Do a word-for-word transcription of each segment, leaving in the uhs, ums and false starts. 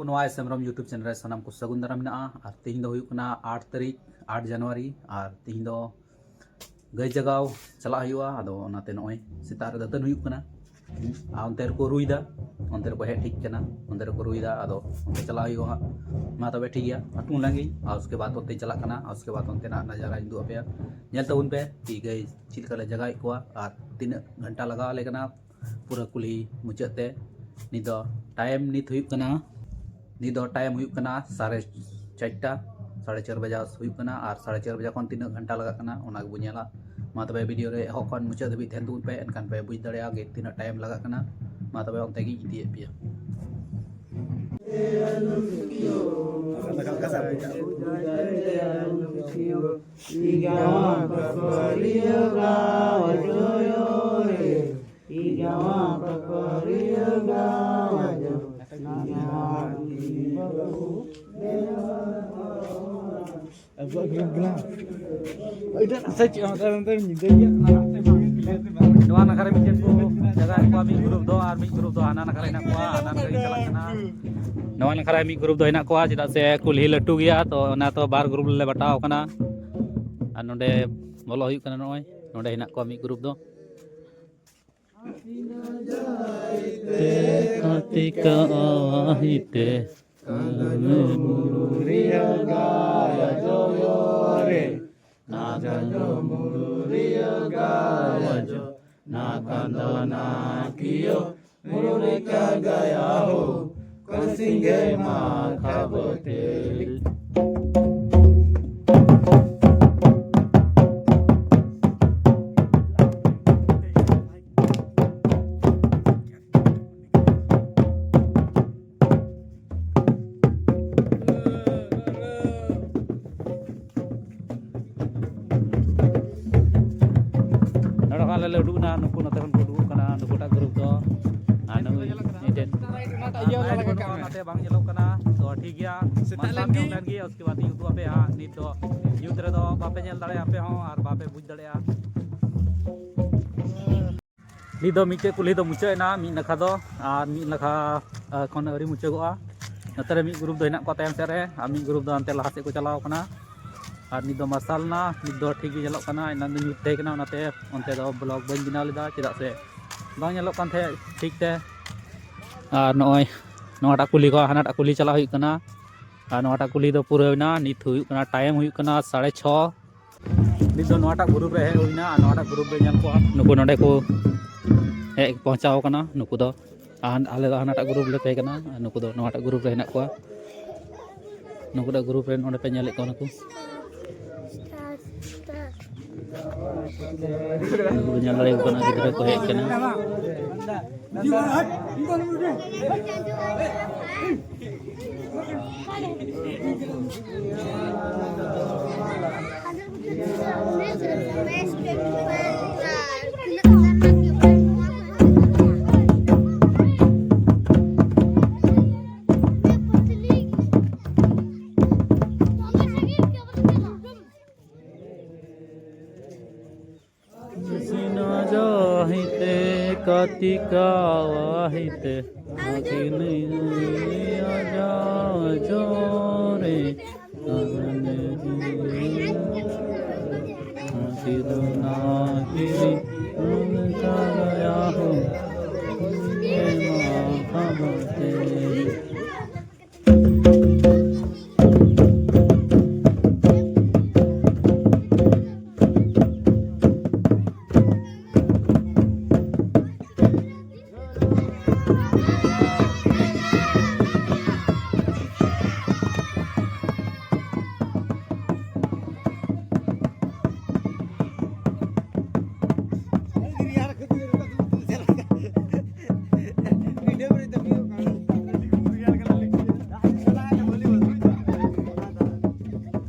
ᱱᱚᱣᱟ S Hembrom YouTube channel ᱨᱮ ᱥᱟᱱᱟᱢ ᱠᱚ ᱥᱟᱹᱜᱩᱱ ᱫᱟᱨᱟᱢ ᱢᱮᱱᱟᱜᱼᱟ᱾ ᱟᱨ ᱛᱤᱦᱤᱧ ᱫᱚ ᱦᱩᱭᱩᱜ ᱠᱟᱱᱟ ᱟᱴ ᱛᱟᱹᱨᱤᱠᱷ, ᱟᱴ ᱡᱟᱱᱩᱣᱟᱨᱤ, ᱟᱨ ᱛᱤᱦᱤᱧ ᱫᱚ ᱜᱟᱹᱭ ᱡᱟᱜᱟᱣ ᱪᱟᱞᱟᱜ ᱦᱩᱭᱩᱜᱼᱟ᱾ ᱟᱫᱚ ᱚᱱᱟᱛᱮ ᱱᱚᱜᱼᱚᱭ ᱥᱮᱛᱟᱜ ᱨᱮ ᱫᱟᱹᱛᱟᱹᱱ ᱦᱩᱭᱩᱜ ᱠᱟᱱᱟ᱾ ᱟᱨ ᱚᱱᱛᱮ ᱨᱮᱠᱚ ᱨᱩᱭᱫᱟ, ᱚᱱᱛᱮ ᱨᱮᱠᱚ ᱦᱮᱡ ᱴᱷᱤᱠ ᱠᱟᱱᱟ, ᱚᱱᱛᱮ ᱨᱮᱠᱚ ᱨᱩᱭᱫᱟ᱾ ᱟᱫᱚ ᱚᱱᱛᱮ ᱪᱟᱞᱟᱜ ᱦᱩᱭᱩᱜᱼᱟ ᱦᱟᱸᱜ᱾ ᱢᱟ ᱛᱚᱵᱮ ᱴᱷᱤᱠ ᱜᱮᱭᱟ, ᱟᱹᱛᱩ ᱞᱟᱝ ᱜᱮ᱾ ᱟᱨ ᱩᱥᱠᱮ ᱵᱟᱫ ᱚᱱᱛᱮ ᱪᱟᱞᱟᱜ ᱠᱟᱱᱟ, ᱟᱨ ᱩᱥᱠᱮ ᱵᱟᱫ ᱚᱱᱛᱮᱱᱟᱜ ᱱᱟᱡᱟᱨᱟᱧ ᱩᱫᱩᱜ ᱟᱯᱮᱭᱟ᱾ ᱧᱮᱞ ᱛᱟᱵᱚᱱ ᱯᱮ ᱠᱤ ᱜᱟᱹᱭ ᱪᱮᱫ ᱞᱮᱠᱟ ᱞᱮ ᱡᱟᱜᱟᱣᱮᱫ ᱠᱚᱣᱟ ᱟᱨ ᱛᱤᱱᱟᱹᱜ ᱜᱷᱚᱱᱴᱟ ᱞᱟᱜᱟᱣ ᱟᱞᱮ ᱠᱟᱱᱟ ᱯᱩᱨᱟᱹ ᱠᱩᱞᱦᱤ ᱢᱩᱪᱟᱹᱫ ᱛᱮ᱾ ᱱᱤᱛ ᱫᱚ ᱴᱟᱭᱤᱢ ᱱᱤᱛ ᱦᱩᱭᱩᱜ ᱠᱟᱱᱟ, ᱱᱤᱛ ᱫᱚ ᱴᱟᱭᱤᱢ ᱦᱩᱭᱩᱜ ᱠᱟᱱᱟ ᱥᱟᱲᱮ ᱪᱟᱨᱴᱟ, ᱥᱟᱲᱮ ᱪᱟᱨ ᱵᱟᱡᱟ ᱦᱩᱭᱩᱜ ᱠᱟᱱᱟ᱾ ᱟᱨ ᱥᱟᱲᱮ ᱪᱟᱨ ᱵᱟᱡᱟ ᱠᱷᱚᱱ ᱛᱤᱱᱟᱹᱜ ᱜᱷᱚᱱᱴᱟ ᱞᱟᱜᱟᱜ ᱠᱟᱱᱟ ᱚᱱᱟ ᱜᱮᱵᱚᱱ ᱧᱮᱞᱟ᱾ ᱢᱟ ᱛᱚᱵᱮ ᱵᱷᱤᱰᱤᱭᱳ ᱨᱮ ᱮᱦᱚᱵ ᱠᱷᱚᱱ ᱢᱩᱪᱟᱹᱫ ᱫᱷᱟᱹᱵᱤᱡ ᱛᱟᱦᱮᱱ ᱛᱟᱵᱚᱱ ᱯᱮ, ᱮᱱᱠᱷᱟᱱ ᱯᱮ ᱵᱩᱡᱽ ᱫᱟᱲᱮᱭᱟᱜᱼᱟ ᱡᱮ ᱛᱤᱱᱟᱹᱜ ᱴᱟᱭᱤᱢ ᱞᱟᱜᱟᱜ ᱠᱟᱱᱟ᱾ ᱢᱟ ᱛᱚᱵᱮ ᱚᱱᱛᱮ ᱜᱤᱧ ᱤᱫᱤᱭᱮᱫ ᱯᱮᱭᱟ᱾ ᱟᱵᱚᱣᱟᱜ ᱜᱨᱩᱯ ᱠᱟᱱᱟ᱾ ᱟᱪᱪᱷᱟ, ᱪᱮᱫ ᱦᱚᱸ ᱛᱟᱭᱚᱢ ᱛᱮ ᱧᱤᱫᱟᱹ ᱜᱮᱭᱟ, ᱚᱱᱟ ᱦᱚᱸ ᱛᱮ ᱵᱟᱝ ᱧᱤᱫᱟᱹ ᱛᱮ ᱵᱟᱝ᱾ ᱱᱚᱣᱟ ᱱᱟᱠᱷᱟ ᱨᱮ ᱢᱤᱫᱴᱮᱱ ᱠᱚ ᱡᱟᱭᱜᱟ ᱦᱮᱱᱟᱜ ᱠᱚᱣᱟ, ᱢᱤᱫ ᱜᱨᱩᱯ ᱫᱚ, ᱟᱨ ᱢᱤᱫ ᱜᱨᱩᱯ ᱫᱚ ᱦᱟᱱᱟ ᱱᱟᱠᱷᱟ ᱨᱮ ᱦᱮᱱᱟᱜ ᱠᱚᱣᱟ, ᱦᱟᱱᱟ ᱱᱟᱠᱷᱟ ᱨᱮ ᱪᱟᱞᱟᱜ ᱠᱟᱱᱟ᱾ ᱱᱚᱣᱟ ᱱᱟᱠᱷᱟ ᱨᱮ ᱢᱤᱫ ᱜᱨᱩᱯ ᱫᱚ ᱦᱮᱱᱟᱜ ᱠᱚᱣᱟ, ᱪᱮᱫᱟᱜ ᱥᱮ ᱠᱩᱞᱦᱤ ᱞᱟᱹᱴᱩ ᱜᱮᱭᱟ, ᱛᱚ ᱚᱱᱟ ᱛᱚ ᱵᱟᱨ ᱜᱨᱩᱯ ᱞᱮ ᱵᱟᱴᱟᱣ ᱠᱟᱱᱟ᱾ ᱟᱨ ᱱᱚᱰᱮ ᱵᱚᱞᱚ ᱦᱩᱭᱩᱜ ᱠᱟᱱᱟ, ᱱᱚᱜᱼᱚᱭ ᱱᱚᱰᱮ ᱦᱮᱱᱟᱜ ᱠᱚᱣᱟ ᱢᱤᱫ ᱜᱨᱩᱯ ᱫᱚ᱾ ᱛᱮ ᱠᱟᱛᱤᱠᱟ ᱟᱦᱤᱛᱮ ᱠᱟᱱᱫᱚ ᱢᱩᱨᱩᱨᱤᱭᱟ ᱜᱟᱭᱟ ᱡᱚᱭᱚ ᱨᱮ, ᱠᱟᱱᱫᱚ ᱢᱩᱨᱩᱨᱤᱭᱟ ᱜᱟᱭᱟ ᱡᱚ, ᱱᱟ ᱠᱟᱱᱫᱚ ᱱᱟ ᱠᱤᱭᱚ ᱢᱩᱨᱩᱨᱤᱠᱟ ᱜᱟᱭᱟ ᱦᱳ, ᱠᱚᱱᱥᱤᱝᱜᱮ ᱢᱟ ᱠᱷᱟᱵᱚᱛᱮ᱾ ᱱᱚᱰᱮ ᱠᱷᱚᱱ ᱟᱞᱮ ᱞᱮ ᱩᱰᱩᱠ ᱮᱱᱟ, ᱱᱩᱠᱩ ᱱᱚᱛᱮ ᱠᱷᱚᱱ ᱠᱚ ᱩᱰᱩᱠᱚᱜ ᱠᱟᱱᱟ, ᱱᱩᱠᱩᱴᱟᱜ ᱜᱨᱩᱯ ᱫᱚ᱾ ᱟᱨ ᱱᱩᱭ ᱢᱤᱫᱴᱮᱱ ᱚᱱᱟᱛᱮ ᱵᱟᱝ ᱧᱮᱞᱚᱜ ᱠᱟᱱᱟ᱾ ᱛᱚ ᱴᱷᱤᱠ ᱜᱮᱭᱟ, ᱥᱮᱛᱟᱜ ᱢᱟᱨᱥᱟᱞ ᱞᱮᱱ ᱜᱮ᱾ ᱧᱚᱜ ᱞᱮᱱ ᱜᱮ, ᱩᱥᱠᱮ ᱵᱟᱫ ᱤᱧ ᱩᱫᱩᱜ ᱟᱯᱮᱭᱟ ᱦᱟᱸᱜ᱾ ᱱᱤᱛ ᱫᱚ ᱧᱩᱛ ᱨᱮᱫᱚ ᱵᱟᱯᱮ ᱧᱮᱞ ᱫᱟᱲᱮᱭᱟᱜᱼᱟ ᱟᱯᱮ ᱦᱚᱸ ᱟᱨ ᱵᱟᱯᱮ ᱵᱩᱡᱽ ᱫᱟᱲᱮᱭᱟᱜᱼᱟ᱾ ᱱᱤᱛ ᱫᱚ ᱢᱤᱫᱴᱮᱡ ᱠᱩᱞᱦᱤ ᱫᱚ ᱢᱩᱪᱟᱹᱫ ᱮᱱᱟ, ᱢᱤᱫ ᱱᱟᱠᱷᱟ ᱫᱚ, ᱟᱨ ᱢᱤᱫ ᱱᱟᱠᱷᱟ, ᱟᱨ ᱮᱠᱷᱚᱱ ᱟᱹᱣᱨᱤ ᱢᱩᱪᱟᱹᱫᱚᱜᱼᱟ᱾ ᱱᱚᱛᱮ ᱨᱮ ᱢᱤᱫ ᱜᱨᱩᱯ ᱫᱚ ᱦᱮᱱᱟᱜ ᱠᱚᱣᱟ ᱛᱟᱭᱚᱢ ᱥᱮᱫ ᱨᱮ, ᱟᱨ ᱢᱤᱫ ᱜᱨᱩᱯ ᱫᱚ ᱦᱟᱱᱛᱮ ᱞᱟᱦᱟ ᱥᱮᱫ ᱠᱚ ᱪᱟᱞᱟᱣ ᱠᱟᱱᱟ᱾ ᱟᱨ ᱱᱤᱛ ᱫᱚ ᱢᱟᱨᱥᱟᱞ ᱮᱱᱟ, ᱱᱤᱛ ᱫᱚ ᱴᱷᱤᱠ ᱜᱮ ᱧᱮᱞᱚᱜ ᱠᱟᱱᱟ᱾ ᱮᱱᱟᱝ ᱫᱚ ᱧᱩᱛ ᱛᱟᱦᱮᱸ ᱠᱟᱱᱟ, ᱚᱱᱟᱛᱮ ᱚᱱᱛᱮ ᱫᱚ ᱵᱞᱚᱜ ᱵᱟᱹᱧ ᱵᱮᱱᱟᱣ ᱞᱮᱫᱟ, ᱪᱮᱫᱟᱜ ᱥᱮ ᱵᱟᱝ ᱧᱮᱞᱚᱜ ᱠᱟᱱ ᱛᱟᱦᱮᱸᱫ ᱴᱷᱤᱠ ᱛᱮ᱾ ᱟᱨ ᱱᱚᱜᱼᱚᱭ ᱱᱚᱣᱟᱴᱟᱜ ᱠᱩᱞᱦᱤ ᱠᱷᱚᱱ ᱦᱟᱱᱟᱴᱟᱜ ᱠᱩᱞᱦᱤ ᱪᱟᱞᱟᱜ ᱦᱩᱭᱩᱜ ᱠᱟᱱᱟ᱾ ᱟᱨ ᱱᱚᱣᱟᱴᱟᱜ ᱠᱩᱞᱦᱤ ᱫᱚ ᱯᱩᱨᱟᱹᱣ ᱮᱱᱟ᱾ ᱱᱤᱛ ᱦᱩᱭᱩᱜ ᱠᱟᱱᱟ, ᱴᱟᱭᱤᱢ ᱦᱩᱭᱩᱜ ᱠᱟᱱᱟ ᱥᱟᱲᱮ ᱪᱷᱚ᱾ ᱱᱤᱛ ᱫᱚ ᱱᱚᱣᱟᱴᱟᱜ ᱜᱨᱩᱯ ᱨᱮ ᱦᱮᱡ ᱦᱩᱭᱱᱟ, ᱟᱨ ᱱᱚᱣᱟᱴᱟᱜ ᱜᱨᱩᱯ ᱨᱮ ᱧᱮᱞ ᱠᱚᱣᱟ, ᱱᱩᱠᱩ ᱱᱚᱰᱮ ᱠᱚ ᱦᱮᱡ ᱯᱳᱣᱪᱷᱟᱣ ᱟᱠᱟᱱᱟ᱾ ᱱᱩᱠᱩ ᱫᱚ, ᱟᱨ ᱟᱞᱮ ᱫᱚ ᱦᱟᱱᱟᱴᱟᱜ ᱜᱨᱩᱯ ᱞᱮ ᱛᱟᱦᱮᱸ ᱠᱟᱱᱟ, ᱟᱨ ᱱᱩᱠᱩ ᱫᱚ ᱱᱚᱣᱟᱴᱟᱜ ᱜᱨᱩᱯ ᱨᱮ ᱦᱮᱱᱟᱜ ᱠᱚᱣᱟ᱾ ᱱᱩᱠᱩᱴᱟᱜ ᱜᱨᱩᱯ ᱨᱮ ᱱᱚᱰᱮ ᱯᱮ ᱧᱮᱞᱮᱫ ᱠᱚᱣᱟ, ᱱᱩᱠᱩ, ᱱᱩᱠᱩ ᱧᱮᱞ ᱫᱟᱲᱮᱭᱟᱠᱚ ᱠᱟᱱᱟ, ᱜᱤᱫᱽᱨᱟᱹ ᱠᱚ ᱦᱮᱡ ᱠᱟᱱᱟ᱾ ᱥᱤᱱᱟ ᱡᱟᱦᱤ ᱛᱮ ᱠᱟᱛᱤᱠᱟ ᱣᱟᱦᱤ ᱛᱮ ᱟᱜᱤᱱᱤ ᱟᱡᱟ ᱡᱳᱨᱮ ᱟᱜᱤᱱᱤ ᱟᱜᱤᱱᱤ ᱩᱱᱠᱟ ᱭᱟᱦᱩ ᱮᱢᱟ ᱵᱷᱟᱵᱚᱛᱮ᱾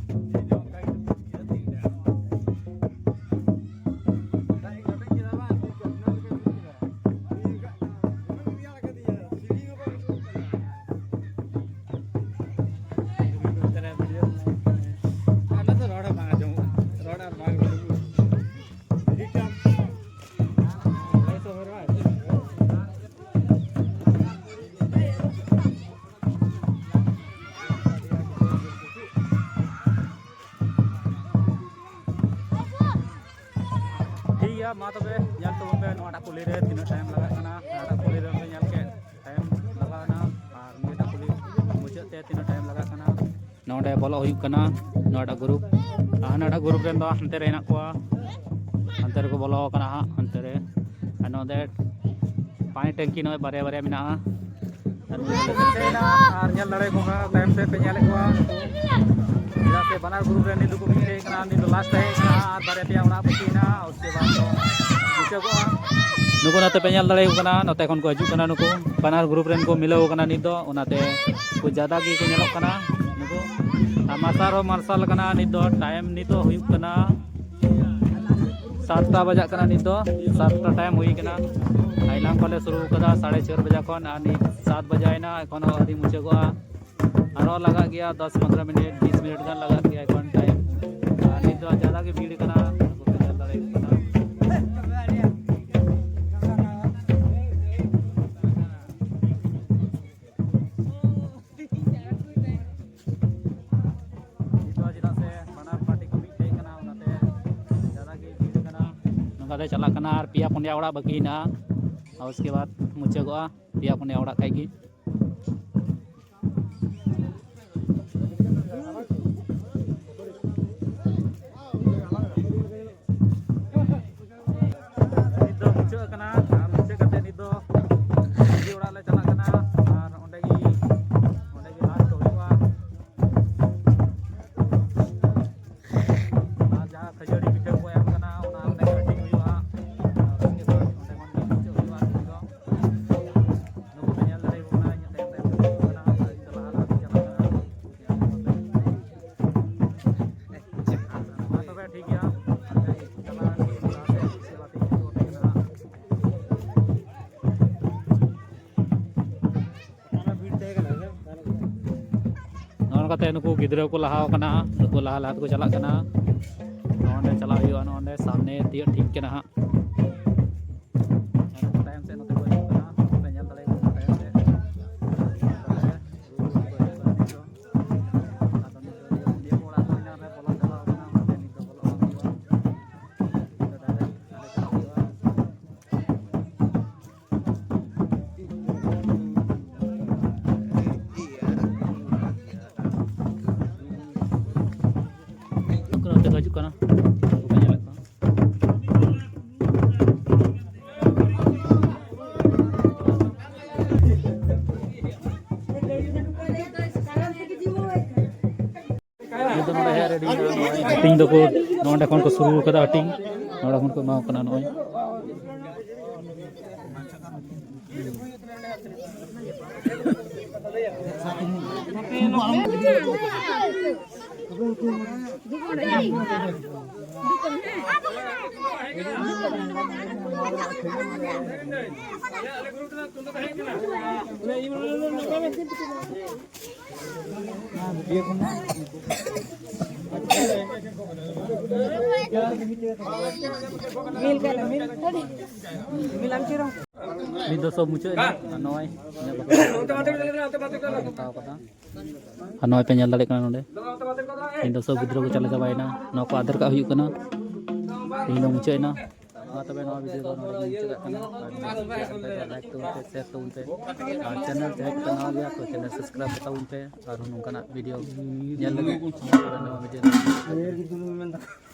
ᱢᱟ ᱛᱚᱵᱮ ᱧᱮᱞ ᱛᱟᱵᱚᱱ ᱯᱮ ᱱᱚᱣᱟᱴᱟᱜ ᱠᱩᱞᱦᱤ ᱨᱮ ᱛᱤᱱᱟᱹᱜ ᱴᱟᱭᱤᱢ ᱞᱟᱜᱟᱜ ᱠᱟᱱᱟ᱾ ᱦᱟᱱᱟᱴᱟᱜ ᱠᱩᱞᱦᱤ ᱨᱮ ᱧᱮᱞ ᱠᱮᱫ ᱴᱟᱭᱤᱢ ᱞᱟᱜᱟᱣ ᱮᱱᱟ, ᱟᱨ ᱱᱤᱭᱟᱹᱴᱟᱜ ᱠᱩᱞᱦᱤ ᱢᱩᱪᱟᱹᱫ ᱛᱮ ᱛᱤᱱᱟᱹᱜ ᱴᱟᱭᱤᱢ ᱞᱟᱜᱟᱜ ᱠᱟᱱᱟ᱾ ᱱᱚᱰᱮ ᱵᱚᱞᱚᱜ ᱦᱩᱭᱩᱜ ᱠᱟᱱᱟ ᱱᱚᱣᱟᱴᱟᱜ ᱜᱨᱩᱯ, ᱟᱨ ᱦᱟᱱᱟᱴᱟᱜ ᱜᱨᱩᱯ ᱨᱮᱱ ᱫᱚ ᱦᱟᱱᱛᱮ ᱨᱮ ᱦᱮᱱᱟᱜ ᱠᱚᱣᱟ, ᱦᱟᱱᱛᱮ ᱨᱮᱠᱚ ᱵᱚᱞᱚ ᱟᱠᱟᱱᱟ ᱦᱟᱸᱜ, ᱦᱟᱱᱛᱮ ᱨᱮ᱾ ᱟᱨ ᱱᱚᱰᱮ ᱯᱟᱱᱤ ᱴᱮᱝᱠᱤ ᱱᱚᱜᱼᱚᱭ ᱵᱟᱨᱭᱟ ᱵᱟᱨᱭᱟ ᱢᱮᱱᱟᱜᱼᱟ᱾ ᱟᱨ ᱱᱤᱭᱟᱹ ᱠᱚ ᱥᱮᱴᱮᱨ ᱮᱱᱟ᱾ ᱟᱨ ᱧᱮᱞ ᱫᱟᱲᱮᱭᱟᱠᱚ ᱠᱟᱱᱟ ᱛᱟᱭᱚᱢ ᱥᱮᱫ ᱯᱮ ᱧᱮᱞᱮᱫ ᱠᱚᱣᱟ, ᱪᱮᱫᱟᱜ ᱥᱮ ᱵᱟᱱᱟᱨ ᱜᱨᱩᱯ ᱨᱮ ᱱᱤᱛ ᱫᱚᱠᱚ ᱢᱤᱫ ᱦᱮᱡ ᱠᱟᱱᱟ, ᱱᱤᱛ ᱫᱚ ᱞᱟᱥᱴ ᱦᱮᱡ ᱠᱟᱱᱟ ᱟᱨ ᱵᱟᱨᱭᱟ ᱯᱮᱭᱟ ᱚᱲᱟᱜ ᱵᱟᱹᱠᱤ ᱦᱮᱱᱟᱜᱼᱟ᱾ ᱩᱥᱠᱮ ᱵᱟᱫ ᱫᱚ ᱢᱩᱪᱟᱹᱫᱚᱜᱼᱟ᱾ ᱱᱩᱠᱩ ᱱᱚᱛᱮ ᱯᱮ ᱧᱮᱞ ᱫᱟᱲᱮᱭᱟᱠᱚ ᱠᱟᱱᱟ, ᱱᱚᱛᱮ ᱠᱷᱚᱱ ᱠᱚ ᱦᱤᱡᱩᱜ ᱠᱟᱱᱟ᱾ ᱱᱩᱠᱩ ᱵᱟᱱᱟᱨ ᱜᱨᱩᱯ ᱨᱮᱱ ᱠᱚ ᱢᱤᱞᱟᱹᱣ ᱠᱟᱱᱟ ᱱᱤᱛ ᱫᱚ, ᱚᱱᱟᱛᱮ ᱠᱚ ᱡᱟᱫᱟ ᱜᱮᱠᱚ ᱧᱮᱞᱚᱜ ᱠᱟᱱᱟ ᱱᱩᱠᱩ᱾ ᱟᱨ ᱢᱟᱨᱥᱟᱞ ᱦᱚᱸ ᱢᱟᱨᱥᱟᱞ ᱠᱟᱱᱟ ᱱᱤᱛ ᱫᱚ᱾ ᱴᱟᱭᱤᱢ ᱱᱤᱛᱚᱜ ᱦᱩᱭᱩᱜ ᱠᱟᱱᱟ ᱥᱟᱛᱴᱟ ᱵᱟᱡᱟᱜ ᱠᱟᱱᱟ, ᱱᱤᱛ ᱫᱚ ᱥᱟᱛᱴᱟ ᱴᱟᱭᱤᱢ ᱦᱩᱭ ᱠᱟᱱᱟ᱾ ᱟᱨ ᱮᱱᱟᱝ ᱠᱷᱚᱱ ᱞᱮ ᱥᱩᱨᱩ ᱠᱟᱫᱟ ᱥᱟᱲᱮ ᱪᱟᱨ ᱵᱟᱡᱟ ᱠᱷᱚᱱ, ᱟᱨ ᱱᱤᱛ ᱥᱟᱛ ᱵᱟᱡᱟᱭᱮᱱᱟ, ᱮᱠᱷᱚᱱᱳ ᱟᱹᱣᱨᱤ ᱢᱩᱪᱟᱹᱫᱚᱜᱼᱟ᱾ ᱟᱨᱦᱚᱸ ᱞᱟᱜᱟᱜ ᱜᱮᱭᱟ ᱫᱚᱥ ᱯᱚᱱᱨᱚ ᱢᱤᱱᱤᱴ, ᱵᱤᱥ ᱢᱤᱱᱤᱴ ᱜᱟᱱ ᱞᱟᱜᱟᱜ ᱜᱮᱭᱟ ᱮᱠᱷᱚᱱ ᱴᱟᱭᱤᱢ᱾ ᱟᱨ ᱱᱤᱛ ᱫᱚ ᱡᱟᱫᱟ ᱜᱮ ᱵᱷᱤᱲ ᱠᱟᱱᱟ, ᱟᱯᱮ ᱯᱮ ᱧᱮᱞ ᱫᱟᱲᱮᱭᱟᱜ ᱠᱟᱱᱟ᱾ ᱱᱤᱛ ᱫᱚ ᱪᱮᱫᱟᱜ ᱥᱮ ᱵᱟᱱᱟᱨ ᱯᱟᱨᱴᱤ ᱠᱚ ᱢᱤᱫ ᱴᱷᱮᱡ ᱠᱟᱱᱟ, ᱚᱱᱟᱛᱮ ᱡᱟᱫᱟ ᱜᱮ ᱵᱷᱤᱲ ᱠᱟᱱᱟ᱾ ᱱᱚᱝᱠᱟ ᱛᱮ ᱪᱟᱞᱟᱜ ᱠᱟᱱᱟ, ᱟᱨ ᱯᱮᱭᱟ ᱯᱩᱱᱭᱟ ᱚᱲᱟᱜ ᱵᱟᱹᱠᱤ ᱦᱮᱱᱟᱜᱼᱟ, ᱟᱨ ᱩᱥᱠᱮ ᱵᱟᱫ ᱢᱩᱪᱟᱹᱫᱚᱜᱼᱟ ᱯᱮᱭᱟ ᱯᱩᱱᱭᱟ ᱚᱲᱟᱜ ᱠᱷᱟᱡ ᱜᱮ᱾ ᱱᱤᱛ ᱫᱚ ᱢᱩᱪᱟᱹᱫ ᱟᱠᱟᱱᱟ, ᱟᱨ ᱢᱩᱪᱟᱹᱫ ᱠᱟᱛᱮ ᱱᱤᱛ ᱫᱚ ᱢᱟᱹᱡᱷᱤ ᱚᱲᱟᱜ ᱞᱮ ᱪᱟᱞᱟᱜ ᱠᱟᱱᱟ, ᱟᱨ ᱚᱸᱰᱮ ᱜᱮ, ᱚᱸᱰᱮ ᱜᱮ ᱞᱟᱥᱴ ᱫᱚ ᱦᱩᱭᱩᱜᱼᱟ᱾ ᱟᱨ ᱡᱟᱦᱟᱸ ᱠᱷᱟᱹᱡᱟᱹᱲᱤ ᱯᱤᱴᱷᱟᱹ ᱠᱚ ᱮᱢ ᱠᱟᱱᱟ, ᱚᱱᱟ ᱚᱸᱰᱮ ᱜᱮ ᱦᱟᱹᱴᱤᱧ ᱦᱩᱭᱩᱜᱼᱟ᱾ ᱟᱨ ᱩᱥᱠᱮ ᱵᱟᱫ ᱚᱸᱰᱮ ᱠᱷᱚᱱ ᱜᱮ ᱢᱩᱪᱟᱹᱫ ᱦᱩᱭᱩᱜᱼᱟ ᱛᱮᱦᱮᱧ ᱫᱚ᱾ ᱱᱩᱠᱩ ᱯᱮ ᱧᱮᱞ ᱫᱟᱲᱮᱭᱟᱠᱚ ᱠᱟᱱᱟ, ᱤᱧᱟᱹᱜ ᱛᱟᱭᱚᱢ ᱛᱟᱭᱚᱢ ᱛᱮᱠᱚ ᱦᱤᱡᱩᱜ ᱠᱟᱱᱟ, ᱟᱨ ᱤᱧ ᱫᱚ ᱞᱟᱦᱟ ᱞᱟᱦᱟ ᱛᱮᱧ ᱪᱟᱞᱟᱜ ᱠᱟᱱᱟ᱾ ᱢᱟ ᱛᱚᱵᱮ ᱴᱷᱤᱠ ᱜᱮᱭᱟ, ᱪᱟᱞᱟᱜ ᱟᱹᱧ ᱞᱟᱦᱟ ᱥᱮᱫ, ᱩᱥᱠᱮ ᱵᱟᱫ ᱤᱧ ᱩᱫᱩᱜ ᱟᱯᱮ ᱠᱟᱱᱟ ᱦᱟᱸᱜ᱾ ᱱᱚᱜᱼᱚ ᱱᱚᱝᱠᱟᱛᱮ ᱱᱩᱠᱩ ᱜᱤᱫᱽᱨᱟᱹ ᱠᱚ ᱞᱟᱦᱟᱣ ᱠᱟᱱᱟ, ᱱᱩᱠᱩ ᱞᱟᱦᱟ ᱞᱟᱦᱟ ᱛᱮᱠᱚ ᱪᱟᱞᱟᱜ ᱠᱟᱱᱟ᱾ ᱱᱚᱸᱰᱮ ᱪᱟᱞᱟᱜ ᱦᱩᱭᱩᱜᱼᱟ, ᱱᱚᱸᱰᱮ ᱥᱟᱢᱱᱮ ᱛᱤᱭᱳᱜ ᱴᱷᱤᱠ ᱠᱟᱱᱟ ᱦᱟᱸᱜ᱾ ᱛᱟᱭᱚᱢ ᱥᱮᱫ ᱱᱚᱛᱮ ᱠᱚ ᱦᱤᱡᱩᱜ ᱠᱟᱱᱟ, ᱱᱚᱛᱮ ᱧᱮᱞ ᱫᱟᱲᱮᱭᱟᱠᱚ ᱠᱟᱱᱟ ᱛᱟᱭᱚᱢ ᱥᱮᱫ᱾ ᱟᱫᱚ ᱱᱤᱛ ᱫᱚ ᱱᱤᱭᱟᱹ ᱠᱚ ᱚᱲᱟᱜ ᱫᱚ ᱮᱱᱟᱝ ᱨᱮ ᱵᱚᱞᱚ ᱪᱟᱵᱟ ᱟᱠᱟᱱᱟ, ᱚᱱᱟᱛᱮ ᱱᱤᱛ ᱫᱚ ᱵᱚᱞᱚᱜ ᱵᱟᱝ ᱦᱩᱭᱩᱜᱼᱟ᱾ ᱱᱤᱛ ᱫᱚ ᱰᱟᱭᱨᱮᱠᱴ ᱟᱞᱮ ᱪᱟᱞᱟᱜ ᱱᱤᱛ ᱫᱚ ᱱᱚᱰᱮ ᱦᱮᱡ ᱨᱮᱰᱤ ᱢᱮᱱᱟᱜᱼᱟ᱾ ᱱᱚᱜᱼᱚᱭ ᱦᱟᱹᱴᱤᱧ ᱫᱚᱠᱚ ᱱᱚᱰᱮ ᱠᱷᱚᱱ ᱠᱚ ᱥᱩᱨᱩ ᱠᱟᱫᱟ, ᱦᱟᱹᱴᱤᱧ ᱱᱚᱰᱮ ᱠᱷᱚᱱ ᱠᱚ ᱮᱢᱟ ᱠᱚ ᱠᱟᱱᱟ᱾ ᱱᱚᱜᱼᱚᱭ ᱱᱤᱛ ᱫᱚ ᱥᱚᱵ ᱢᱩᱪᱟᱹᱫ ᱮᱱᱟ᱾ ᱟᱨ ᱱᱚᱜᱼᱚᱭ ᱤᱧᱟᱹᱜ ᱵᱟᱯᱞᱟ ᱦᱟᱛᱟᱣ ᱠᱟᱫᱟ᱾ ᱟᱨ ᱱᱚᱜᱼᱚᱭ ᱯᱮ ᱧᱮᱞ ᱫᱟᱲᱮᱭᱟᱜ ᱠᱟᱱᱟ ᱱᱚᱰᱮ᱾ ᱱᱤᱛ ᱫᱚ ᱥᱚᱵ ᱜᱤᱫᱽᱨᱟᱹ ᱠᱚ ᱪᱟᱞᱟᱣ ᱪᱟᱵᱟᱭᱮᱱᱟ᱾ ᱱᱚᱣᱟ ᱠᱚ ᱟᱫᱮᱨ ᱠᱟᱜ ᱦᱩᱭᱩᱜ ᱠᱟᱱᱟ᱾ ᱛᱮᱦᱮᱧ ᱫᱚ ᱢᱩᱪᱟᱹᱫ ᱮᱱᱟ᱾ ᱢᱟ ᱛᱚᱵᱮ ᱱᱚᱣᱟ ᱵᱷᱤᱰᱤᱭᱳ ᱫᱚ ᱱᱚᱰᱮ ᱜᱮ ᱢᱩᱪᱟᱹᱫ ᱠᱟᱜ ᱠᱟᱱᱟ᱾ ᱟᱨ ᱡᱩᱫᱤ ᱠᱩᱥᱤᱭᱟᱜ ᱠᱷᱟᱱ ᱫᱚ ᱞᱟᱭᱤᱠ ᱛᱟᱵᱚᱱ ᱯᱮ, ᱥᱮᱭᱟᱨ ᱛᱟᱵᱚᱱ ᱯᱮ᱾ ᱟᱨ ᱪᱮᱱᱮᱞ ᱡᱟᱦᱟᱸᱭ ᱠᱚᱯᱮ ᱱᱟᱣᱟ ᱜᱮᱭᱟ ᱛᱚ ᱪᱮᱱᱮᱞ ᱥᱟᱵᱥᱠᱨᱟᱭᱤᱵ ᱛᱟᱵᱚᱱ ᱯᱮ᱾ ᱟᱨᱦᱚᱸ ᱱᱚᱝᱠᱟᱱᱟᱜ ᱵᱷᱤᱰᱤᱭᱳ ᱧᱮᱞ ᱞᱟᱹᱜᱤᱫ ᱱᱚᱣᱟ ᱵᱷᱤᱰᱤᱭᱳ ᱫᱚ